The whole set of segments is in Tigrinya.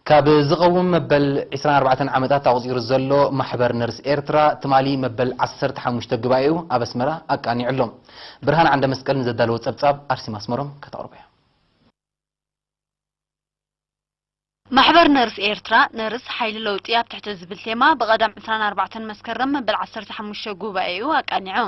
ካብ ዝቐውም መበል ዕስራን ኣርባዕተን ዓመታት ኣቑጺሩ ዘሎ ማሕበር ነርስ ኤርትራ፣ ትማሊ መበል ዓሰርተ ሓሙሽተ ጉባኤኡ ኣብ ኣስመራ ኣቃኒዑ ኣሎ። ብርሃን ዓንደ መስቀል ንዘዳለዎ ጸብጻብ ኣርሲማ ኣስመሮም ከተቕርቦ እያ። ማሕበር ነርስ ኤርትራ፣ ነርስ ሓይሊ ለውጢ ኣብ ትሕቲ ዝብል ቴማ፣ ብቐዳም ዕስራን ኣርባዕተን መስከረም መበል ዓሰርተ ሓሙሽተ ጉባኤኡ ኣቃኒዑ።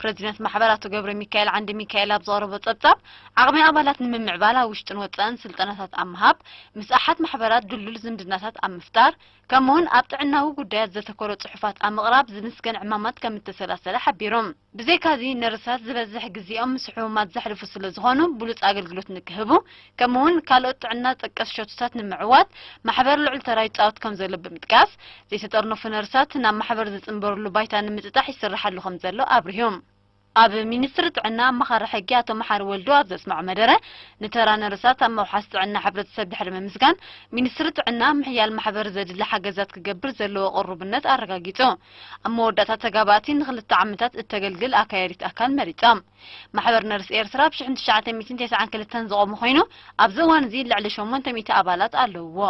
ፕረዚደንት ማሕበር ኣቶ ገብረ ሚካኤል ዓንደ ሚካኤል ኣብ ዘቕረቦ ጸብጻብ፣ ዓቕሚ ኣባላት ንምምዕባል ኣብ ውሽጥን ወጻእን ስልጠናታት ኣብ ምሃብ፣ ምስ ኣሓት ማሕበራት ድልዱል ዝምድናታት ኣብ ምፍጣር፣ ከምኡውን ኣብ ጥዕናዊ ጉዳያት ዘተኮረ ጽሑፋት ኣብ ምቕራብ ዝምስገን ዕማማት ከም እተሰላሰለ ሓቢሩ። ብዘይካዚ፣ ነርሳት ዝበዝሕ ግዜኦም ምስ ሕሙማት ዘሕልፉ ስለ ዝኾኑ፣ ብሉጽ ኣገልግሎት ንክህቡ፣ ከምኡውን ካልኦት ጥዕና ጠቀስ ሸቶታት ንምዕዋት ማሕበር ልዑል ተራ ይጻወት ከም ዘሎ ብምጥቃስ፣ ዘይተጠርነፉ ነርሳት ናብ ማሕበር ዝጽንበርሉ ባይታ ንምጥጣሕ ይስርሓሉ ከም ዘሎ ኣብሪሁ። ኣብ ሚኒስትሪ ጥዕና ኣማኻሪ ሕጊ ኣቶ መሓሪ ወልዱ ኣብ ዘስምዖ መደረ፣ ንተራ ነርሳት ኣብ ምውሓስ ጥዕና ሕብረተሰብ ድሕሪ ምምስጋን፣ ሚኒስትሪ ጥዕና ምሕያል ማሕበር ዘድሊ ሓገዛት ክገብር ዘለዎ ቅሩብነት ኣረጋጊጹ። ኣብ መወዳእታ፣ ተጋባእቲ ንኽልተ ዓመታት እተገልግል ኣካያዲት ኣካል መሪጾም። ማሕበር ነርስ ኤርትራ ኣብ ሽሕን ትሽዓተ ሚእትን ተስዓን ክልተን ዝቖመ ኮይኑ፣ ኣብዚ እዋን እዚ ልዕሊ ሸሞንተ ሚእቲ ኣባላት ኣለውዎ።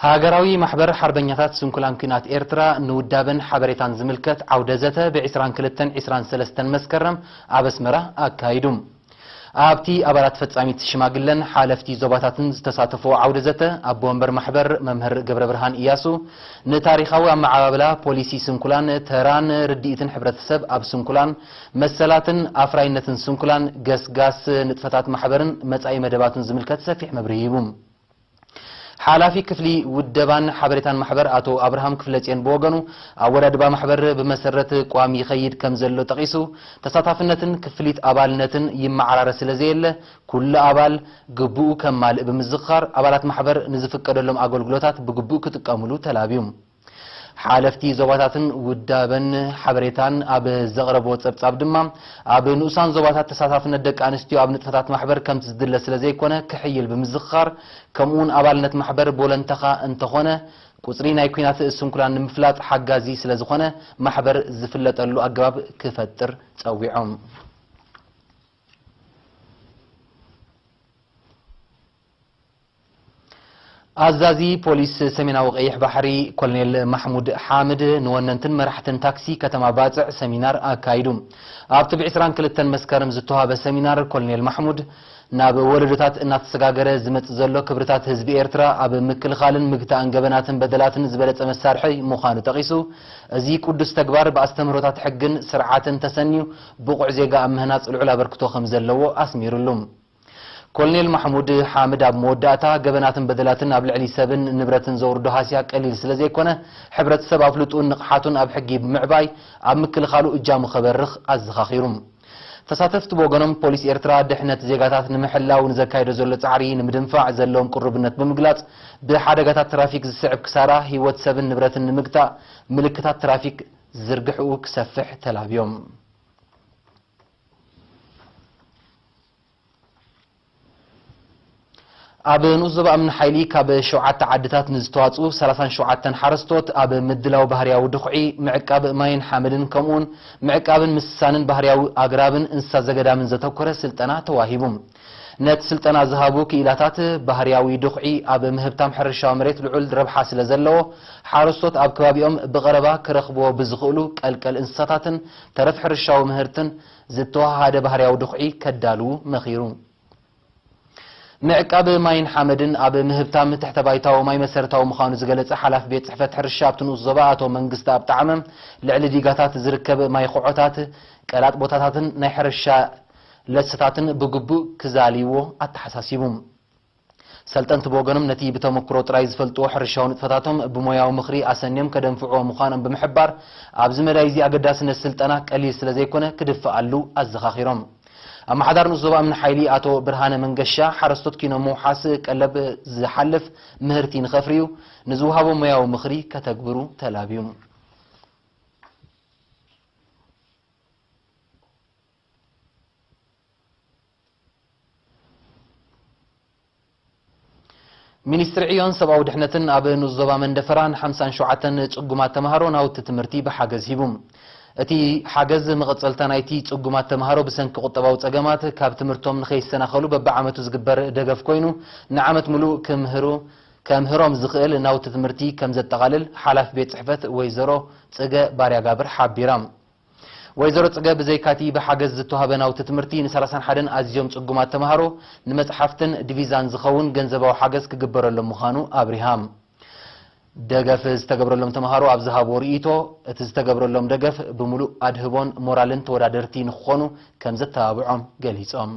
ሃገራዊ ማሕበር ሓርበኛታት ስንኩላን ኲናት ኤርትራ ንውዳበን ሓበሬታን ዝምልከት ዓውደ ዘተ ብ ዕስራን ክልተን ዕስራን ሰለስተን መስከረም ኣብ ኣስመራ ኣካይዱ። ኣብቲ ኣባላት ፈጻሚት ሽማግለን ሓለፍቲ ዞባታትን ዝተሳተፍዎ ዓውደ ዘተ፣ ኣቦ ወንበር ማሕበር መምህር ገብረብርሃን ኢያሱ፣ ንታሪኻዊ ኣመዓባብላ፣ ፖሊሲ ስንኩላን፣ ተራን ርድኢትን ሕብረተሰብ ኣብ ስንኩላን፣ መሰላትን ኣፍራይነትን ስንኩላን፣ ገስጋስ ንጥፈታት ማሕበርን መጻኢ መደባቱን ዝምልከት ሰፊሕ መብርሂ ሂቡ። ሓላፊ ክፍሊ ውደባን ሓበሬታን ማሕበር ኣቶ ኣብርሃም ክፍለጽዮን ብወገኑ፣ ኣወዳድባ ማሕበር ብመሰረት ቋም ይኸይድ ከም ዘሎ ጠቒሱ፣ ተሳታፍነትን ክፍሊት ኣባልነትን ይመዓራረ ስለ ዘየለ፣ ኩሉ ኣባል ግቡኡ ከማልእ ብምዝኽኻር፣ ኣባላት ማሕበር ንዝፍቀደሎም ኣገልግሎታት ብግቡእ ክጥቀሙሉ ተላብዩ። ሓለፍቲ ዞባታትን ውዳበን ሓበሬታን ኣብ ዘቕረብዎ ጸብጻብ ድማ፣ ኣብ ንኡሳን ዞባታት ተሳታፍነት ደቂ ኣንስትዮ ኣብ ንጥፈታት ማሕበር ከምቲ ዝድለ ስለ ዘይኮነ ክሕይል ብምዝኽኻር፣ ከምኡውን ኣባልነት ማሕበር ብወለንታኻ እንተኾነ፣ ቁጽሪ ናይ ኲናት ስንኩላን ንምፍላጥ ሓጋዚ ስለ ዝኾነ፣ ማሕበር ዝፍለጠሉ ኣገባብ ክፈጥር ጸዊዖም። ኣዛዚ ፖሊስ ሰሜናዊ ቀይሕ ባሕሪ ኮሎኔል ማሕሙድ ሓምድ ንወነንትን መራሕትን ታክሲ ከተማ ባጽዕ ሰሚናር ኣካይዱ። ኣብቲ ብ ዕስራን ክልተን መስከረም ዝተዋህበ ሰሚናር፣ ኮሎኔል ማሕሙድ ናብ ወለዶታት እናተሰጋገረ ዝመጽእ ዘሎ ክብርታት ህዝቢ ኤርትራ ኣብ ምክልኻልን ምግታእን ገበናትን በደላትን ዝበለጸ መሳርሒ ምዃኑ ጠቒሱ፣ እዚ ቅዱስ ተግባር ብኣስተምህሮታት ሕግን ስርዓትን ተሰንዩ ብቑዕ ዜጋ ኣብ ምህናጽ ልዑል ኣበርክቶ ከም ዘለዎ ኣስሚሩሉ። ኮሎኔል ማሕሙድ ሓምድ ኣብ መወዳእታ፣ ገበናትን በደላትን ኣብ ልዕሊ ሰብን ንብረትን ዘውርዶ ሃስያ ቀሊል ስለ ዘይኮነ፣ ሕብረተሰብ ኣፍልጡን ንቕሓቱን ኣብ ሕጊ ብምዕባይ ኣብ ምክልኻሉ እጃሙ ከበርኽ ኣዘኻኺሩ። ተሳተፍቲ ብወገኖም፣ ፖሊስ ኤርትራ ድሕነት ዜጋታት ንምሕላው ንዘካይዶ ዘሎ ጻዕሪ ንምድንፋዕ ዘለዎም ቅሩብነት ብምግላጽ፣ ብሓደጋታት ትራፊክ ዝስዕብ ክሳራ ህይወት ሰብን ንብረትን ንምግታእ ምልክታት ትራፊክ ዝርግሕኡ ክሰፍሕ ተላብዮም። ኣብ ንኡስ ዞባ እምኒ ሓይሊ ካብ ሸውዓተ ዓድታት ንዝተዋጽኡ ሰላሳን ሸውዓተን ሓረስቶት ኣብ ምድላው ባህርያዊ ድኹዒ፣ ምዕቃብ ማይን ሓመድን ከምኡውን ምዕቃብን ምስሳንን ባህርያዊ ኣግራብን እንስሳ ዘገዳምን ዘተኮረ ስልጠና ተዋሂቡ። ነቲ ስልጠና ዝሃቡ ክኢላታት፣ ባህርያዊ ድኹዒ ኣብ ምህብታም ሕርሻዊ መሬት ልዑል ረብሓ ስለ ዘለዎ፣ ሓረስቶት ኣብ ከባቢኦም ብቐረባ ክረኽብዎ ብዝኽእሉ ቀልቀል እንስሳታትን ተረፍ ሕርሻዊ ምህርትን ዝተወሃሃደ ባህርያዊ ድኹዒ ከዳልዉ መኺሩ። ምዕቃብ ማይን ሓመድን ኣብ ምህብታም ትሕተ ባይታዊ ማይ መሰረታዊ ምዃኑ ዝገለጸ ሓላፊ ቤት ጽሕፈት ሕርሻ ኣብቲ ንኡስ ዞባ ኣቶ መንግስተኣብ ጠዓመ፣ ልዕሊ ዲጋታት ዝርከብ ማይ ኮዖታት፣ ቀላጥ ቦታታትን ናይ ሕርሻ ለስታትን ብግቡእ ክዛልይዎ ኣተሓሳሲቡ። ሰልጠንቲ ብወገኖም፣ ነቲ ብተመክሮ ጥራይ ዝፈልጥዎ ሕርሻዊ ንጥፈታቶም ብሞያዊ ምኽሪ ኣሰንዮም ከደንፍዕዎ ምዃኖም ብምሕባር፣ ኣብዚ መዳይ እዚ ኣገዳስነት ስልጠና ቀሊል ስለ ዘይኮነ ክድፈኣሉ ኣዘኻኺሮም። ኣመሓዳሪ ንኡስ ዞባ እምኒ ሓይሊ ኣቶ ብርሃነ መንገሻ፣ ሓረስቶት ኪኖ ምውሓስ ቀለብ ዝሓልፍ ምህርቲ ንኸፍርዩ ንዝወሃቦም ሞያዊ ምኽሪ ከተግብሩ ተላብዩ። ሚኒስትሪ ዕዮን ሰብኣዊ ድሕነትን ኣብ ንኡስ ዞባ መንደፈራ ንሓምሳን ሸውዓተን ጽጉማት ተምሃሮ ናውቲ ትምህርቲ ብሓገዝ ሂቡ። እቲ ሓገዝ መቐጸልታ ናይቲ ጽጉማት ተምሃሮ ብሰንኪ ቁጠባዊ ጸገማት ካብ ትምህርቶም ንኸይሰናኸሉ በብዓመቱ ዝግበር ደገፍ ኮይኑ፣ ንዓመት ምሉእ ክምህሩ ከምህሮም ዝኽእል ናውቲ ትምህርቲ ከም ዘጠቓልል ሓላፊ ቤት ጽሕፈት ወይዘሮ ጽገ ባርያጋብር ሓቢራ። ወይዘሮ ጽገ ብዘይካቲ ብሓገዝ ዝተዋህበ ናውቲ ትምህርቲ ን31 ኣዝዮም ጽጉማት ተምሃሮ ንመጽሓፍትን ዲቪዛን ዝኸውን ገንዘባዊ ሓገዝ ክግበረሎም ምዃኑ ኣብሪሃ። ደገፍ ዝተገብረሎም ተምሃሮ ኣብ ዝሃብዎ ርእይቶ፣ እቲ ዝተገብረሎም ደገፍ ብምሉእ ኣድህቦን ሞራልን ተወዳደርቲ ንክኾኑ ከም ዘተባብዖም ገሊጾም።